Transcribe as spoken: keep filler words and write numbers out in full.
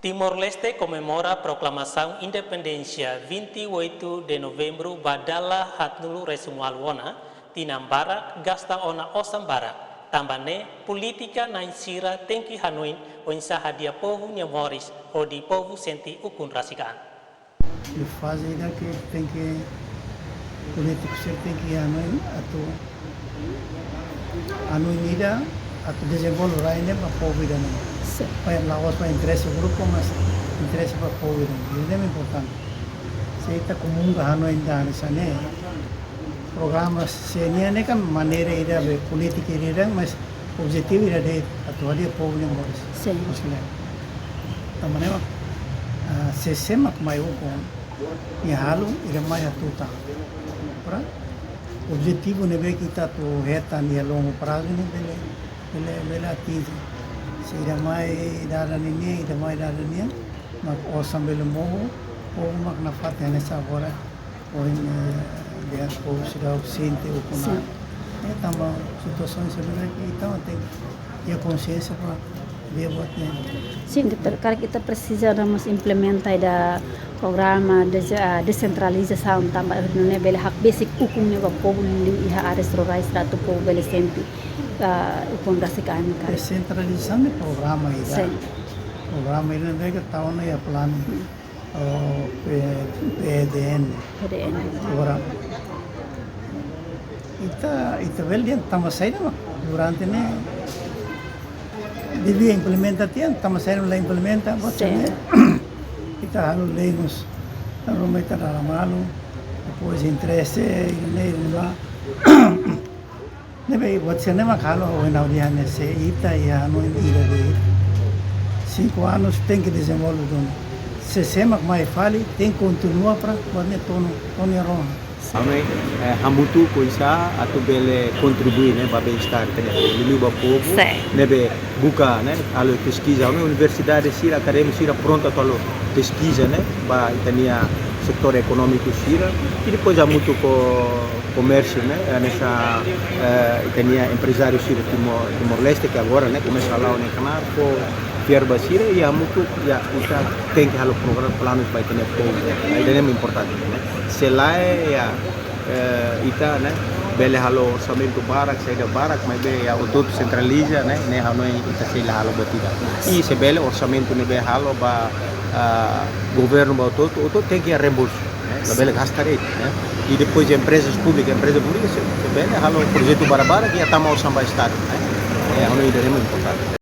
Timor-Leste komemora proklamasaun independénsia vinte e oito de novembro ba dala haatnulu resin ualu ona, tinan barak gasta ona osan barak. Tanba ne'e, polítika na'in sira tenke hanoin oinsá hadi'a povu nia moris hodi povu sente ukun rasik an. E faze ida ke tenke, polítiku sira tenke hanoin atu, hanoin ida atu dezenvolve rai ne'e ba povu ida-ne'e. Sin. Ba la'ós ba interese grupu, mas interese ba povu ida-ne'e. Ida-ne'e importante. Se ita komunga hanoin ida hanesan ne'e, programa sira-ne'e kan maneira ida be polítika ida, mas objetivu ida de'it atu hadi'a povu nia moris. Sin. Maksudnya, tanba ne'e, ah, sé-sé mak mai ukun, nia halo, ida mai hatutan. Para objetivu ne'ebé ke ita atu hetan iha longu prazu ne'e bele, bele, bele atinje. Se ida mai dada ninian, ida mai dada nian, mak osan bele mohu, povu mak nafatin hanesan agora. Ohin, eh, dehan povu seidauk sente ukun an. Sin. Eh, tanba situasaun sebenarnya ita tenke iha konsiénsia para dia buat ne'e. Sin, doutór, karik ita presiza ida mós implementa ida programa de, ah, desentralizasaun tanba ne'e bele hakbesik ukun ne'e ba povu liuliu iha áreas rurais atu povu bele sente, ah, ukun rasik an karik. Desentralizasaun ne'e programa ida. Sin. Programa ida ne'ebé ke tau ona iha planu. Hmm. Oh, P-, P D N. P D N. Agora, ita, ita bele dehan tanba saida mak durante ne'e devia implementa tiha, tanba saida la implementa, buat ne'e. Sin. Ita halo lei mós, halo mak ita dala malu, depois interese, ne'e, ne'e, ne'e. Ne'ebé, buat sira-ne'e mak halo, ohin ha'u dehan ne'e, se ita iha hanoin ida de'it, cinco anos tenke dezenvolve duni. Sé-sé mak mai fali, tenke kontinua para buat ne'e tonu, tonu iha rohan. Ami, eh, hamutuk oinsá atu bele kontribui, ne'e, ba bem-estar ita-nia povu, liuliu ba povu. Sin. Ne'ebé buka, ne'e, halo peskiza, ne'e, universidade sira, akadémiku sira prontu atu halo peskiza, ne'e, ba ita-nia setór ekonómiku sira, i depois hamutuk ho komérsiu, ne'e, hanesan, eh, ita-nia emprezáriu sira Timor, Timor-Leste, ke agora, ne'e, komesa hala'o ne'e knaar, fó fiar ba sira, i hamutuk, ya, ita tenke halo programa, planus ba ita-nia povu, ne'e, ida-ne'e importante, ne'e. Se lae, ya, eh, ita, ne'e, bele halo orsamentu barak, saida barak, maibé, ya, hotu-hotu sentraliza, ne'e, ne'e hanoin ita sei la halo buat ida. I se bele orsamentu ne'ebé halo ba, ah, governu ba hotu-hotu, hotu-hotu tenke reembolsu, ne'e, labele gasta de'it, ne'e. I depois emprezas públikas, empreza públika se, se bele halo projetu barak-barak, ya tama osan ba Estadu, ne'e. Eh, hanoin ida-ne'e importante.